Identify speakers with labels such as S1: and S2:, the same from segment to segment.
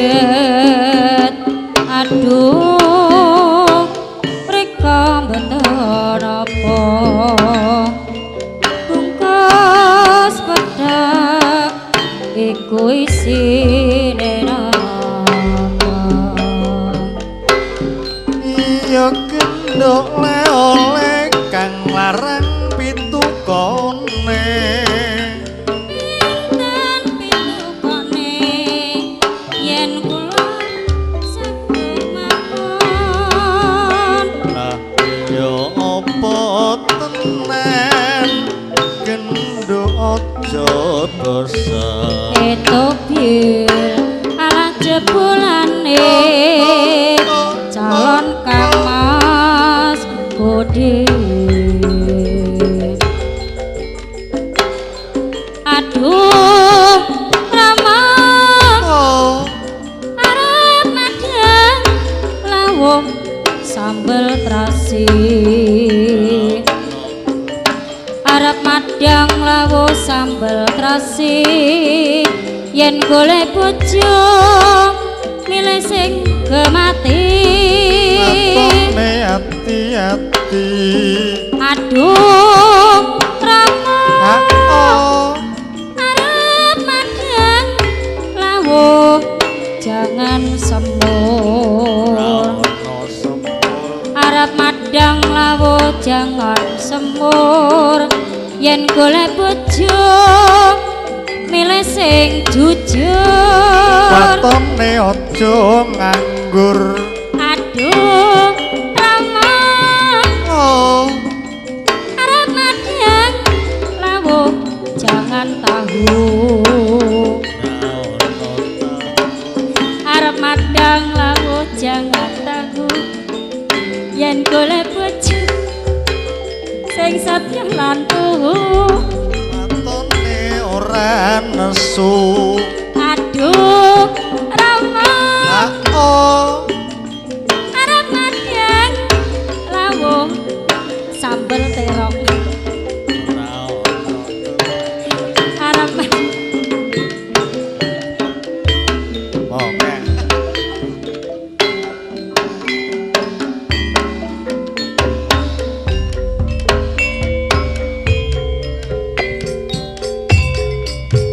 S1: Kaget aduh mriko mboten apa bungkus pedhak iku isine napa.
S2: Iya genduk le-ole kang larang pitukone.
S1: Pinten pitukone yen kula saged mawon.
S2: Lah ya apa tenan genduk aja bosen.
S1: Etobil ala jebulane calon Kang Mas Budi. Aduh Rama
S2: Oh,
S1: arep madang lawuh sambel trasi. Arep madang lawuh sambel trasi yen golek bojo milih sing gemati.
S2: Matone ati-ati.
S1: Aduh Rama
S2: Oh,
S1: arep madang lawuh jangan semur.
S2: Ono semur.
S1: Arep madang lawuh jangan semur yen golek bojo milih sing jujur.
S2: Watone aja nganggur.
S1: Aduh Rama
S2: Oh,
S1: arep madang lawuh jangan tahu. Arep madang lawuh jangan tahu yen golek bojo sing setya lan tuhu.
S2: Watone ora nesu.
S1: Aduh Rama
S2: Oh,
S1: arep madang lawuh sambel terong. Arep
S2: Oke.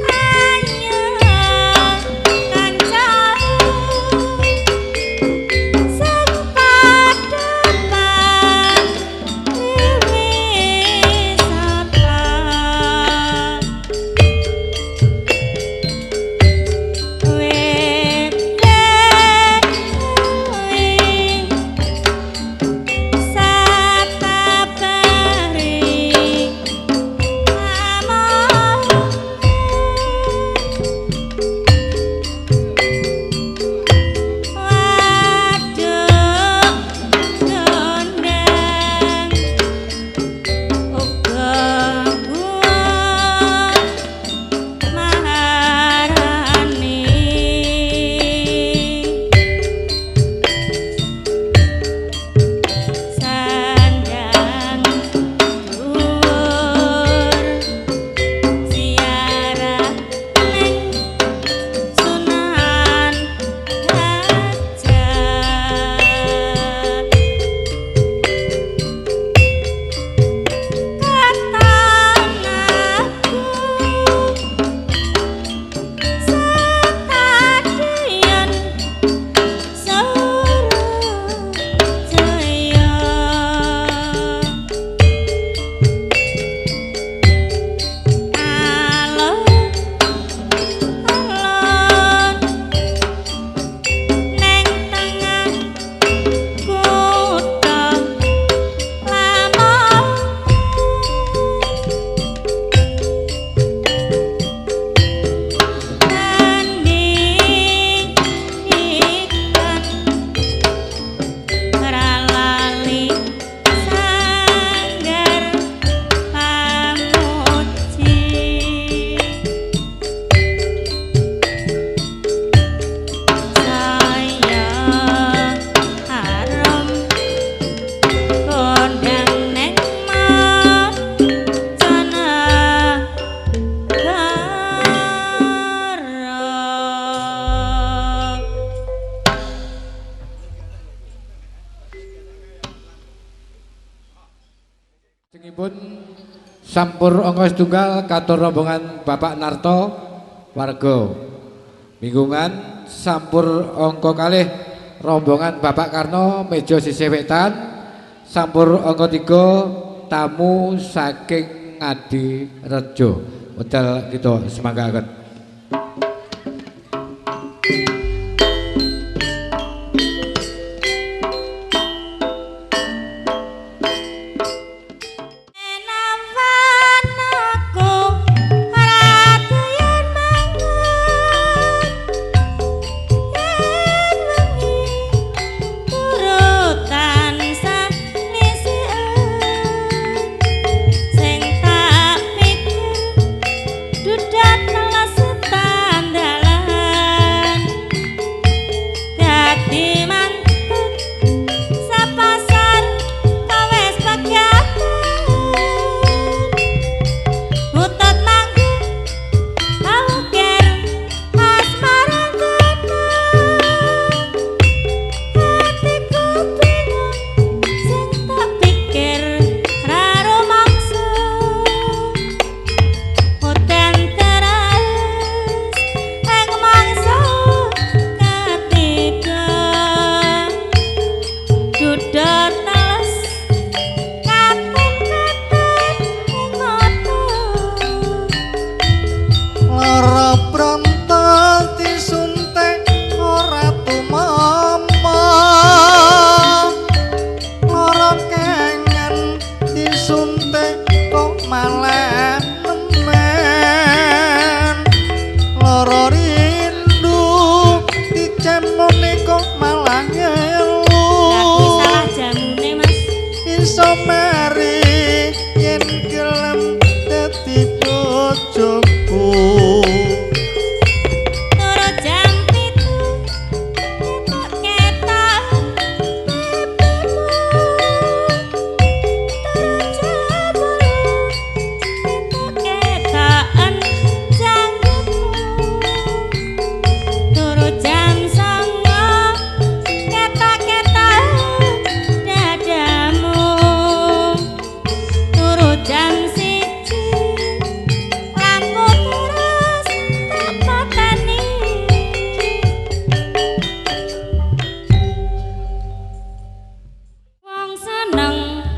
S1: Ayo
S3: Sampur angka setunggal katur rombongan Bapak Narto warga Minggungan. Sampur angka kalih rombongan Bapak Karno meja sisih wetan. Sampur angka 3 tamu saking Ngadirejo. Wedal kita semanggaken.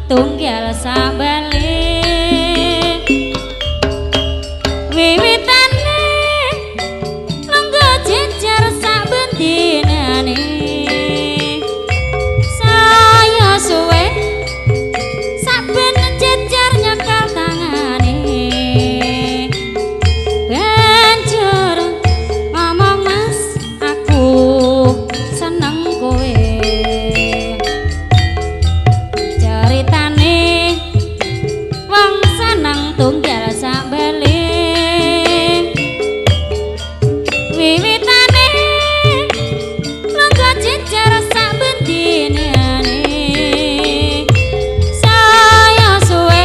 S1: Tunggal sambale wiwitane lungguh jejer saben dinane saya suwe saben jejer nyekel tangane banjur ngomong mas aku seneng kowe. Tunggal sambale wiwitane lungguh jejer saben dinane saya suwe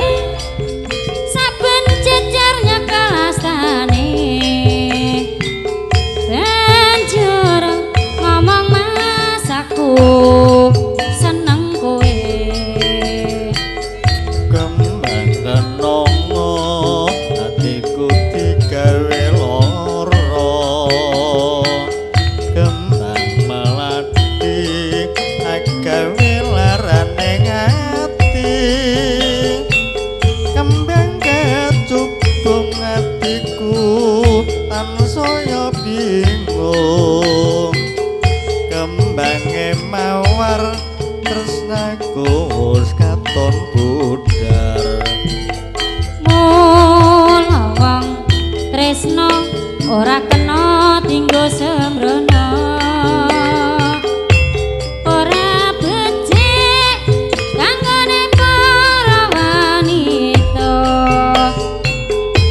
S1: saben jejer nyekel astane banjur ngomong mas aku seneng kowe.
S2: Kembange mawar tresnaku wis katon budar.
S1: Mula wong tresna ora kena dinggo sembrono ora becik kanggone para wanita.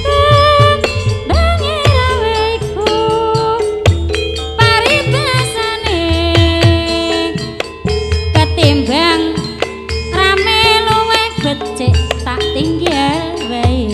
S1: Kembange rawe iku paribasane ketimbang rame luwih becik tak tinggal wae.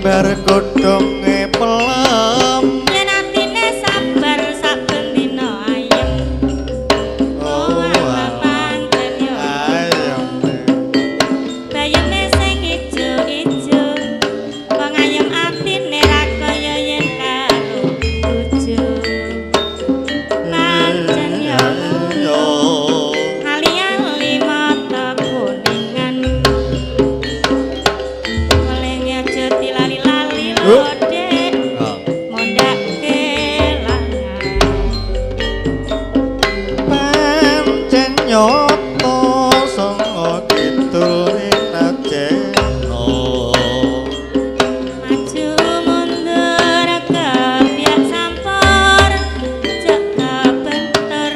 S2: Kembar godhonge pelem
S1: yen atine sabar saben dina ayem.
S2: Oh
S1: alah pancen yo
S2: ayem.
S1: Bayeme sing ijo-ijo wong ayem atine ra kaya yen karo bojo. Pancen yo
S2: yo
S1: ali-ali mata kuningan oleh aja dilali-lali lho Dek mondak kelangan.
S2: Pancen nyoto songo kidul inajeno
S1: Maju mundur kepiak sampur cek kebentur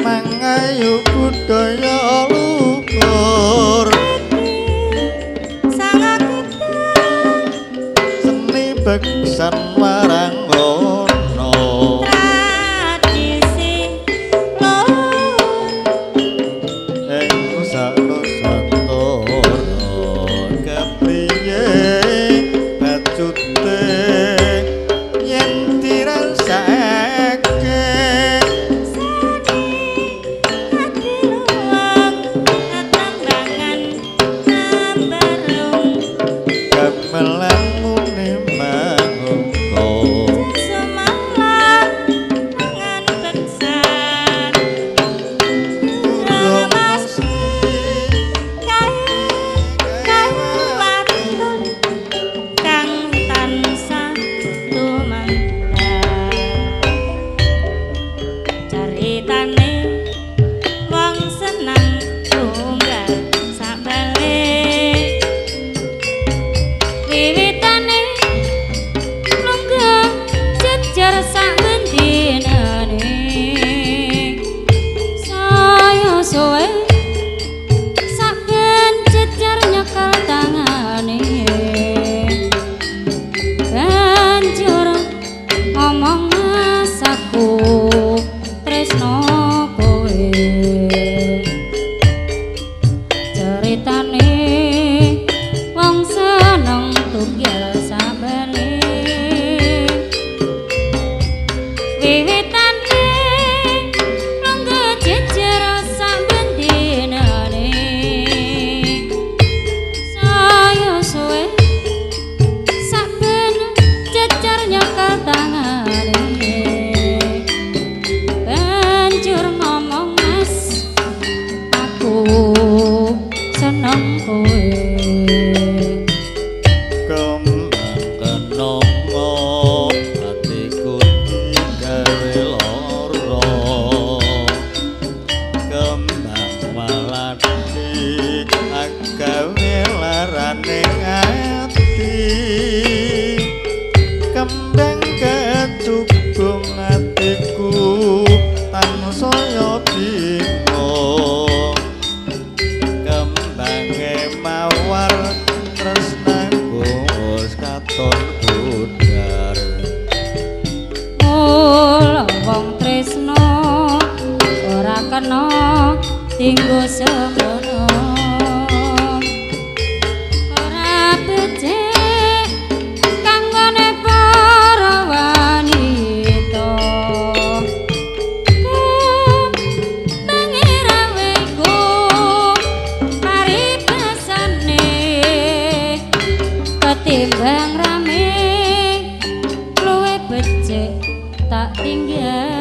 S2: mangayu budaya luhur
S1: sanga kidul
S2: seni beksan waranggono
S1: tradisi luhur
S2: ing sanusantara kepriye bacute yen dirasake
S1: seni ati luwung tetembangan ambarung
S2: gamelan muni mangungka
S1: sumalang tangan beksan
S2: urung
S1: mesti kae kae watun kang tansah tumandang caritane wong seneng tunggal sabale wiwitane lungguh jejer sak bendinane saya suwe saben jejer nyekel tangane banjur ngomong mas aku tresno kowe ceritane wong seneng tunggal sabale wiwitane lungguh jejer saben dinane saya suwe saben jejer nyekel tangane banjur ngomong mas aku seneng kowe.
S2: Kembang kenongo atiku digawe lara kembang melati agawe larane ati kembang kecubung atiku tansaya bingung kembange mawar tresnaku wis katon budar
S1: Mula wong tresno ora kena dinggo sembrono ora becik kanggone para wanita kembange rawe iku paribasane ketimbang rame luwe becik tak tinggal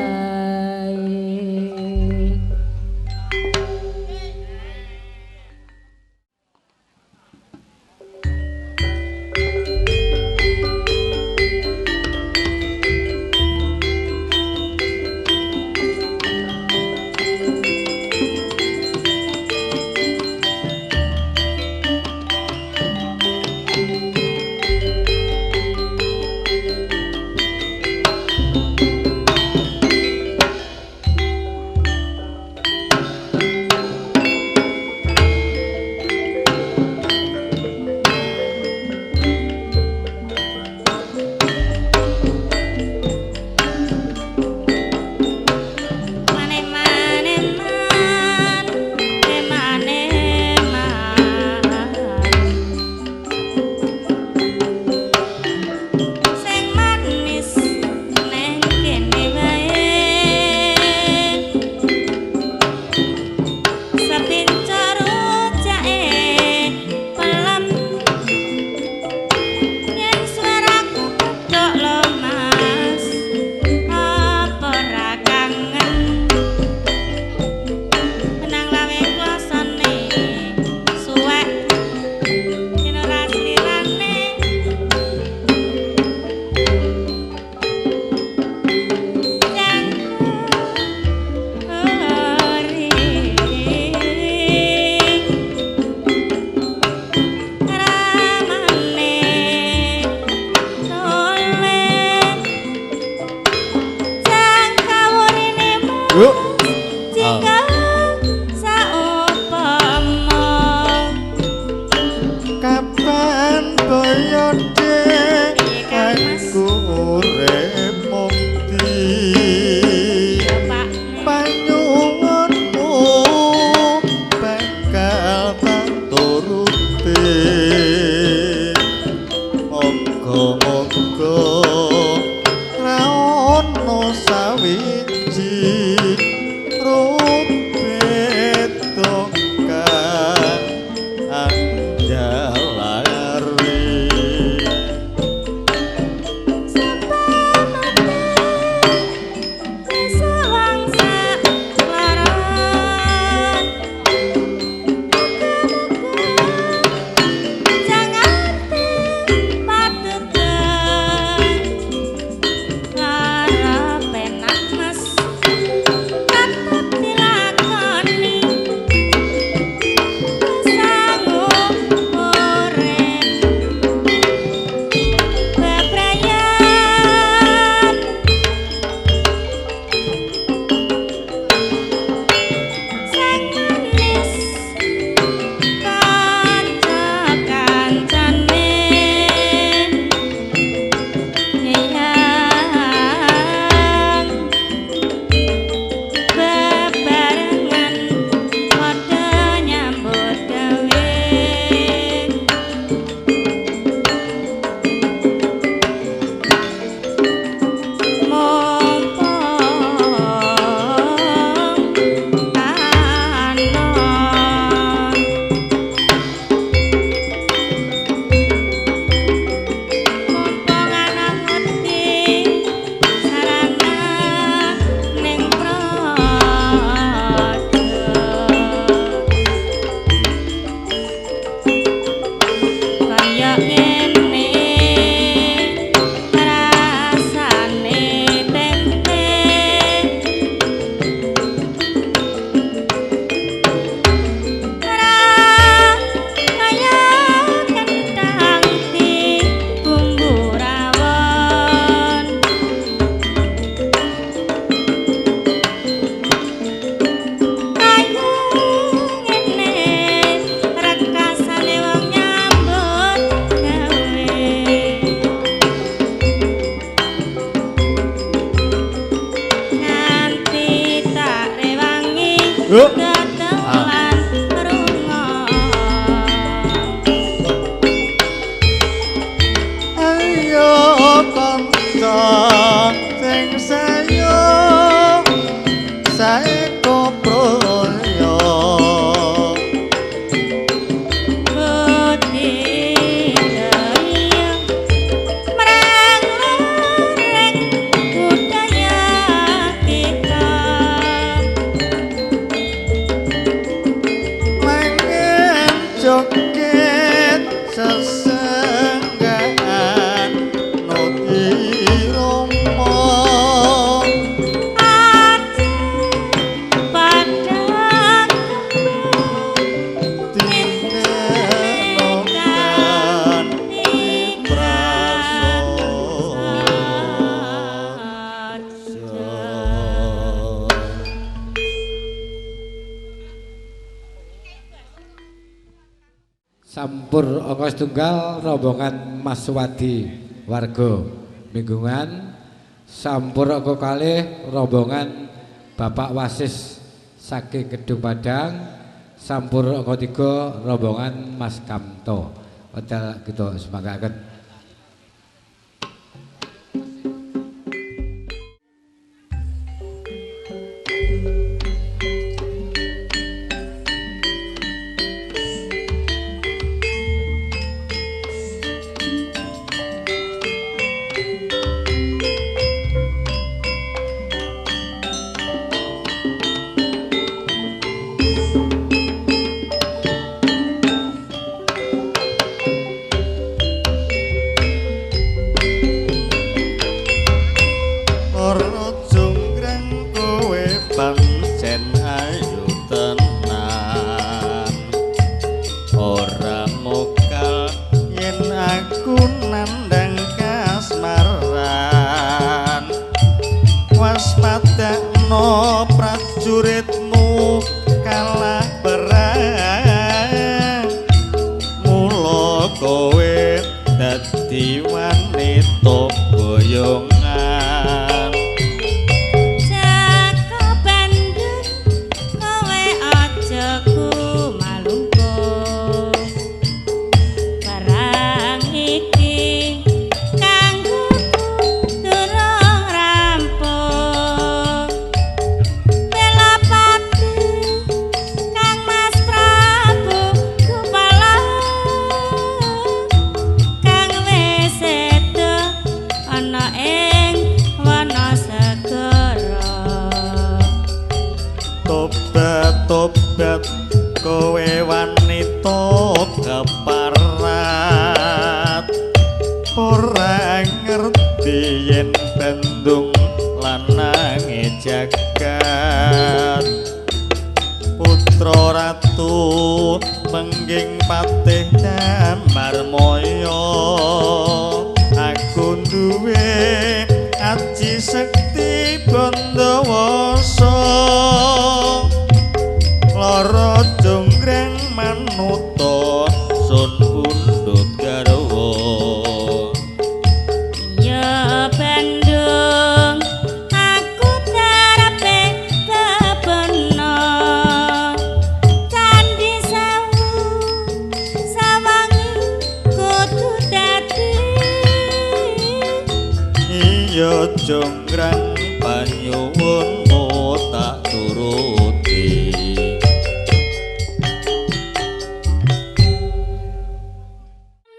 S1: ae.
S2: ati. Moga-moga ra ono sawiji rubeda kang anjalari. Ayo kanca sing sayo saeko proyo joget sesenggaan nut irama
S1: ati padha
S2: tinenokan prasaja.
S3: Sampur angka setunggal rombongan Mas Wadi warga Minggungan. Sampur angka kalih rombongan Bapak Wasis saking Gedung Padang. Sampur angka 3 rombongan Mas Kamto. Hotel kita semangkaken.
S2: Waspadakno prajuritmu kalah perang, mula kowe dadi wanita boyongan.
S1: Jaka Bandung kowe aja kumalungkung,
S2: Keparat ora ngerti yen Bandung lanange jagat. Putra ratu pengging patih Damarmaya, aku duwe aji sekti Bandawasa. Lara jonggrang manuta sun pundhut garwa.
S1: Ya Bandung aku terape bebena candi sewu sawangi kudu dadi.
S2: Iya jonggrang panyuwunmu tak turuti.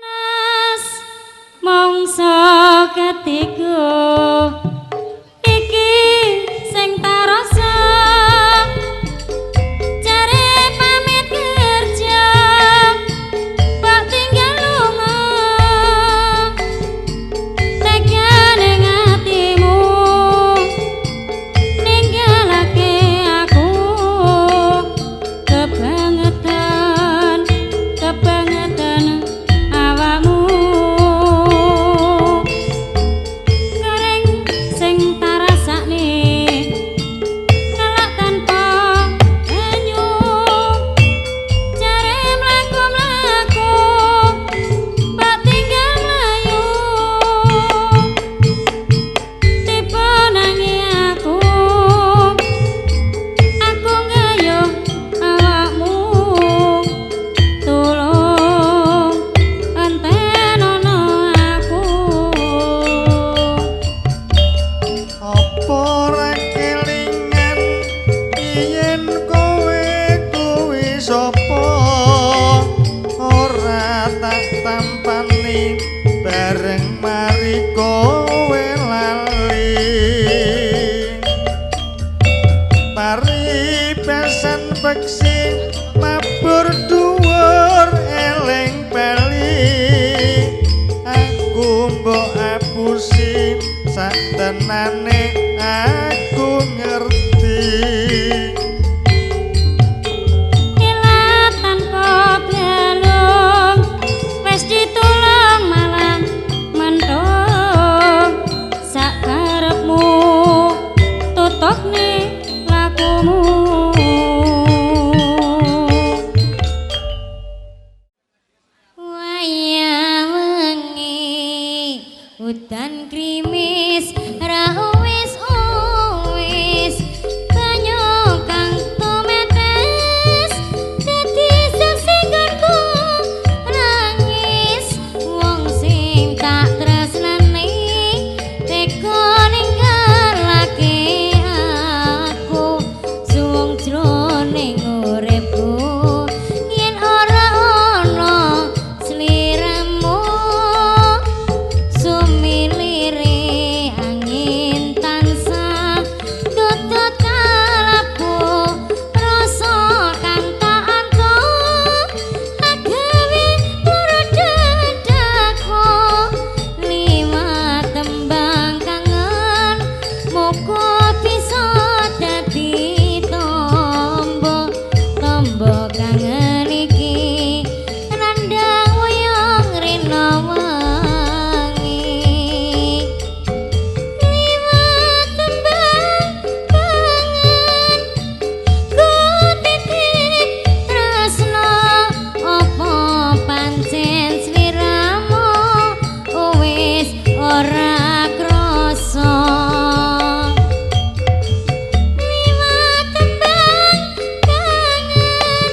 S1: Nas mangsa ketiga iki sing tarasa jare pamit kerja bak tinggal lunga tegane atimu ninggalake aku kebangetan kebangetan awakmu kering sing tarasakne ngelak tanpa banyu jare mlaku-mlaku bak tinggal mlayu tiba nangi aku aku ngayuh awakmu tulung entenono aku.
S2: Apa ora kelingan yen kowe kuwi sapa? Ora tak tampani bareng mari kowe lali. Pari besan beksi mabur dhuwur eling bali. Aku mbok apusi satenane aku ngerti.
S1: Ilat tanpa balung wis ditulung malah mentung sakarepmu tutupne lakumu. Wayah wengi udan krimis ra wis wis banyu kang tumetes dadi saksi nggonku nangis wong sing tak tresnani teka ninggalake aku suwung jroning uripku yen ora ana sliramu sumilire angin tansah tutut kalebu rasa kang tak antuk agawe loro dadaku liwat tembang kangen muga bisa dadi tombo tombo kangen iki nandang wuyung rina wengi liwat tembang kangen ku titip tresno apa pancen sliramu wis ora krasa liwat tembang kangen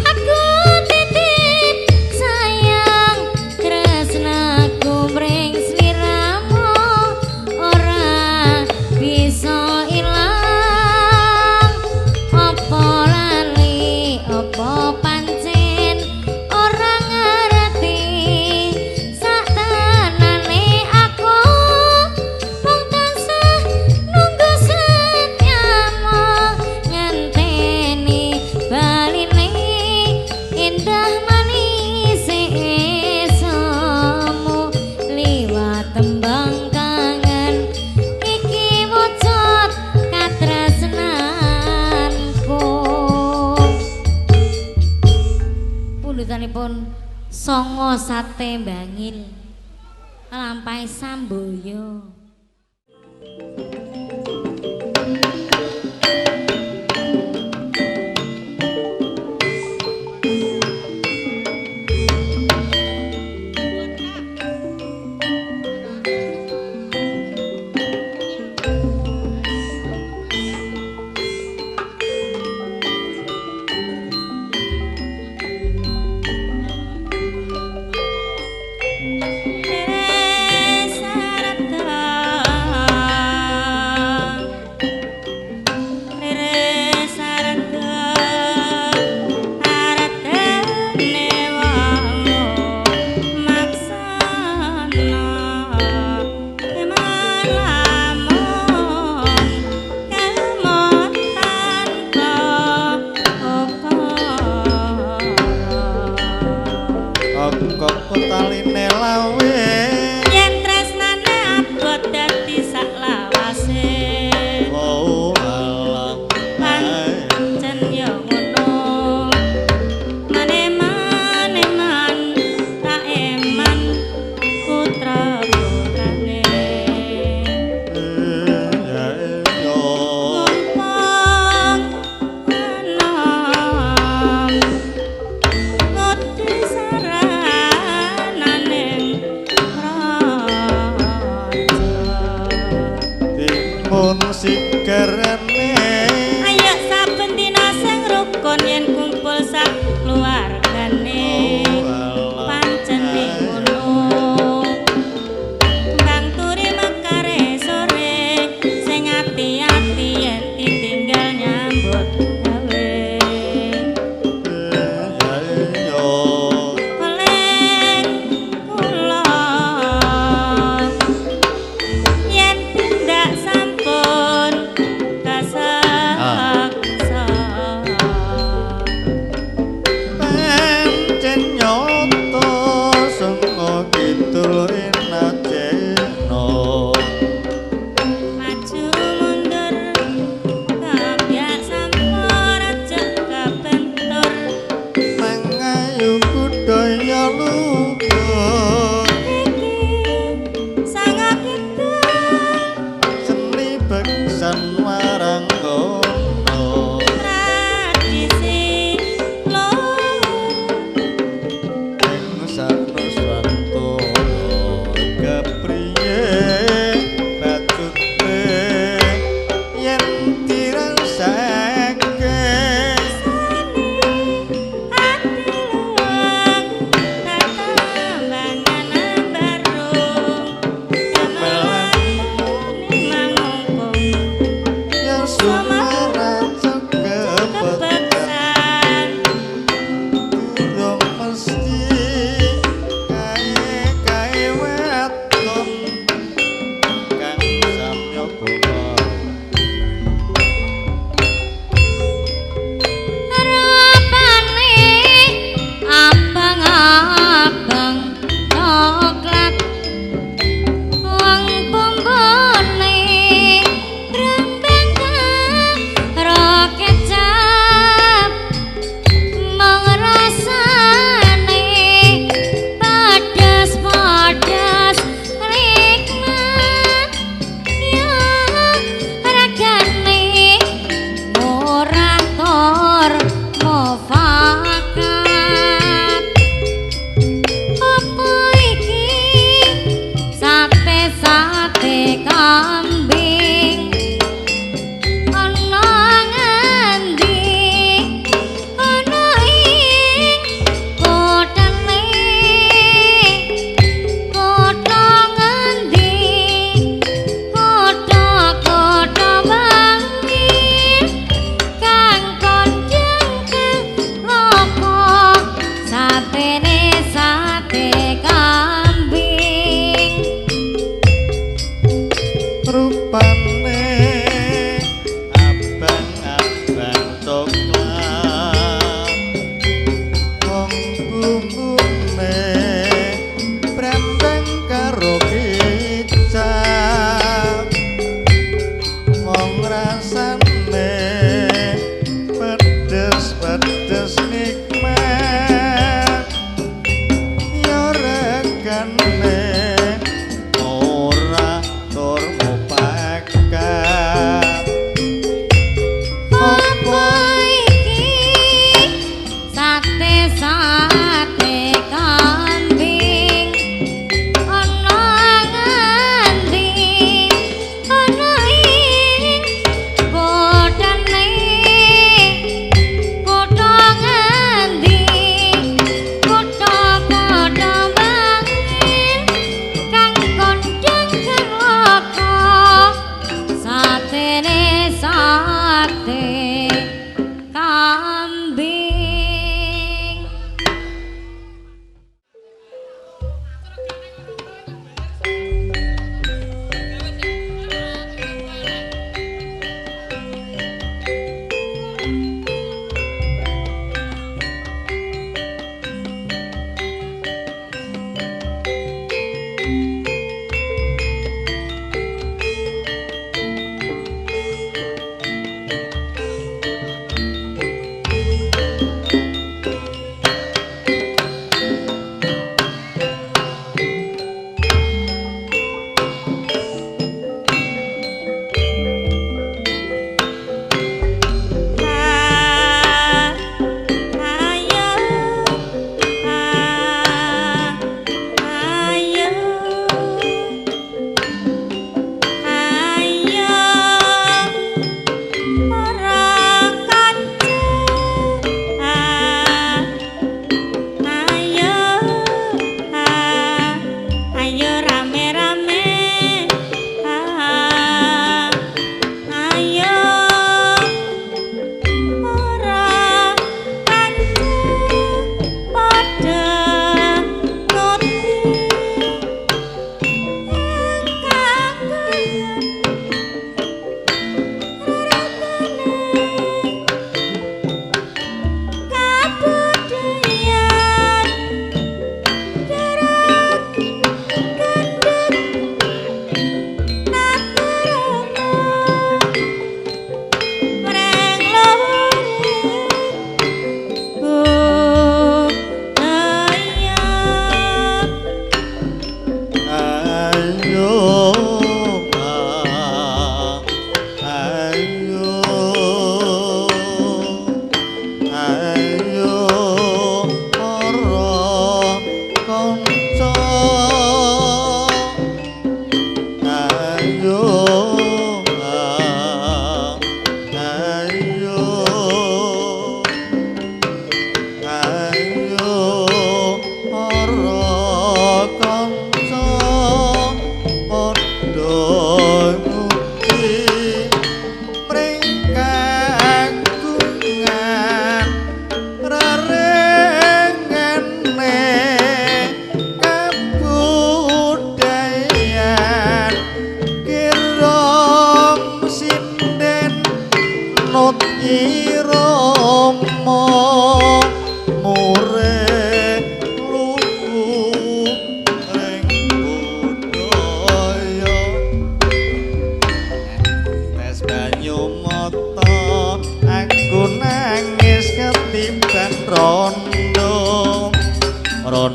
S1: aku titip sayang tresnaku mring sliramu ora bisa ilang apa lali apa pancen ora ngerti. Songo sate bangil lampai samboyo.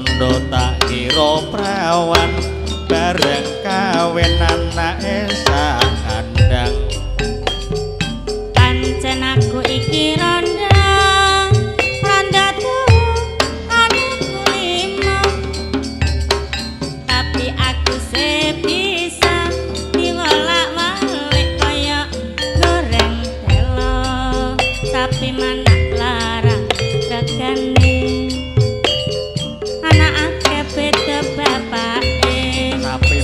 S2: Rondo tak kira prawan, bareng kawin anake sak kandang.
S1: Pancen aku iki rondo, rondo tuwa anakku lima, tapi aku sebisa diwolak-walik kaya goreng telo. Sapi manak larang regane, anak akeh beda bapake.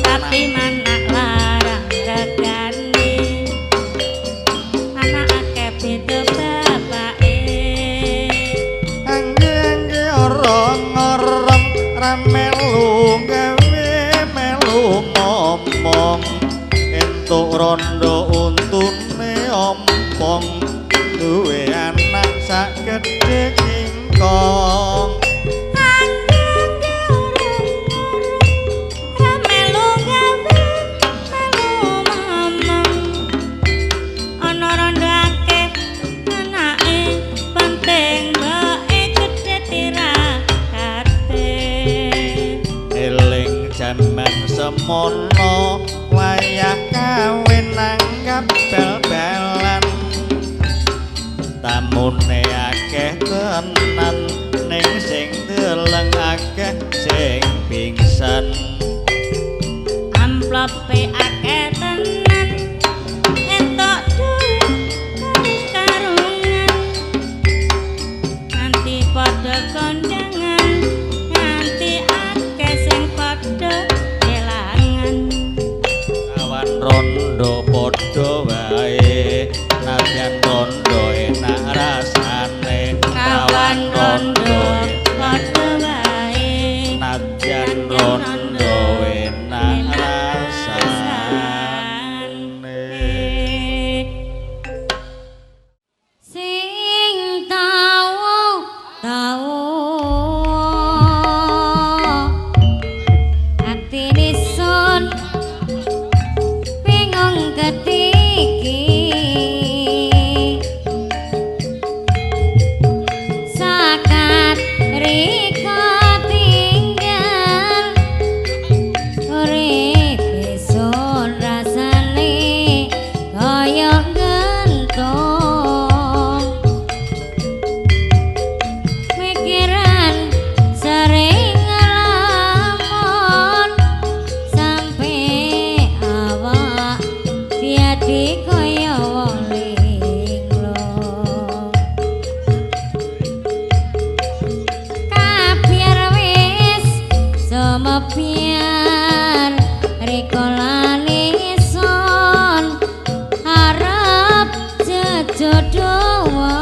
S1: Sapi manak larang regane, anak akeh beda bapake.
S2: Angge-angge orong-orong ra melu gawe melu ngomong, entuk rondo untune ompong, duwe anak sak gedhe kingkong.
S1: Angge-angge orong-orong ra melu gawe melu ngomong, ana rondo akeh anake penting mboke gedhe tirakate.
S2: Eling jaman semono wayah kawin nanggap bal-balan, tamune akeh tenan ning sing deleng akeh sing pingsan.
S1: Amplope akeh tenan entuk duit karungan, nganti padha kondangan, nganti akeh sing padha kelangan.
S2: Kawan rondo padha wae, nadyan rondo enak rasane.
S1: Kawan rondo padha wae,
S2: nadyan rondo enak rasane.
S1: Sing tau tau atine sun bingung ketiki, sakat rika tinggal urip sun rasane kaya gentung, mikiran sering ngelamun sampe awak dadi kaya wong linglung. Kabiar wis semepian rika lan ingsun arep jejodohan,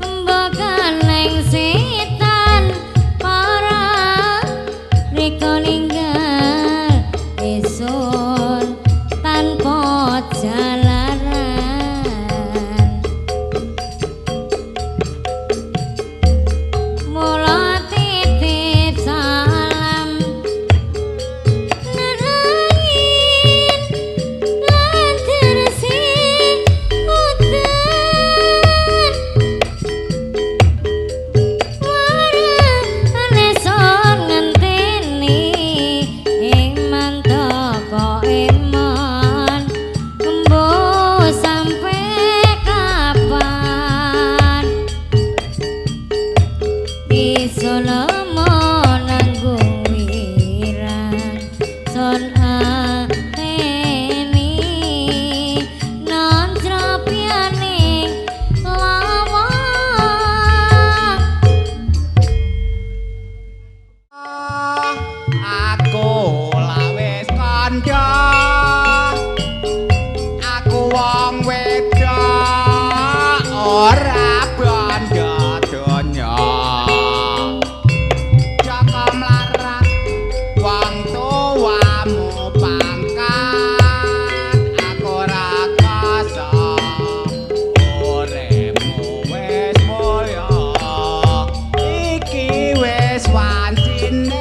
S1: mbokan neng setan para rika ninggal ingsun tanpa jalaran. Mula titip salam nerangin lan tersi udan, warane son ngenteni iman toko iman, embuh sampe kapan iso nemu nanggung wirang son ateni non jropianing lawang.
S4: Aku lah wis kandha, aku wong wedok ora bondo donya. Jaka mlarat wong tuamu pangkat, aku ora kuasa uripmu wis mulya, iki wis wancine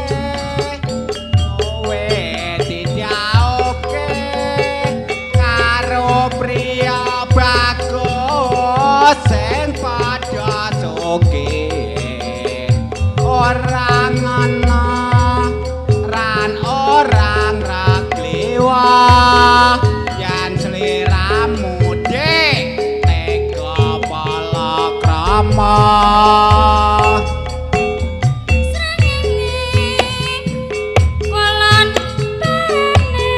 S4: kowe dijauhke karo priya bagus sing padha sugih. Ora ngono ran ora ngregliwa yen sliramu dik tega palakrama.
S1: Srengenge kulon parane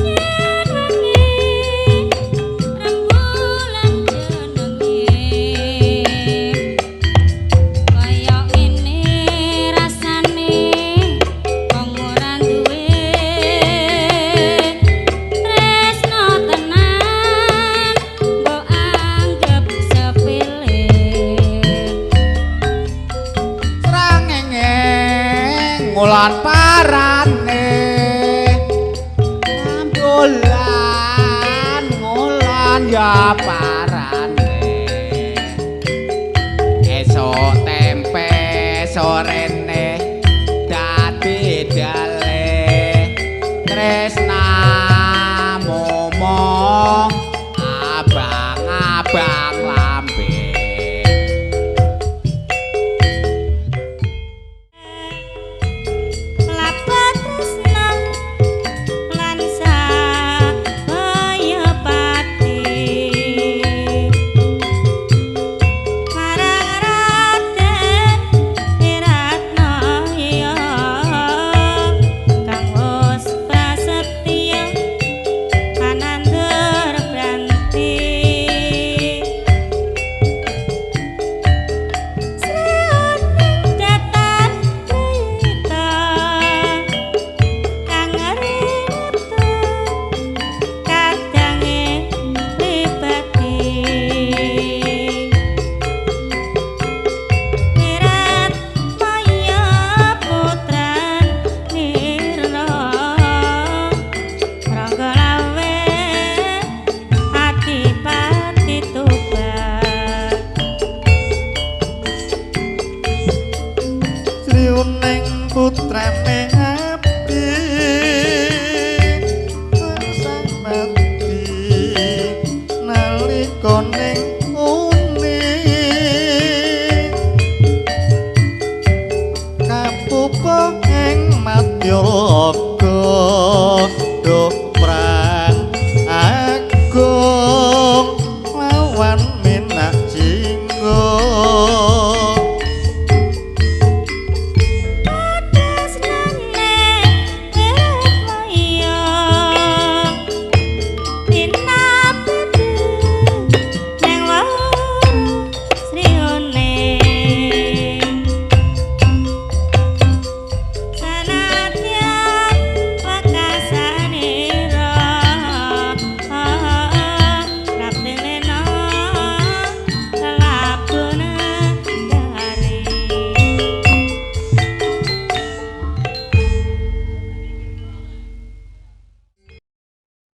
S1: yen wengi rembulan jenenge kaya ngene rasane wong ora duwe tresno tenan mbok anggep sepele.
S4: Srengenge ngulon parane rembulan ngulon ya.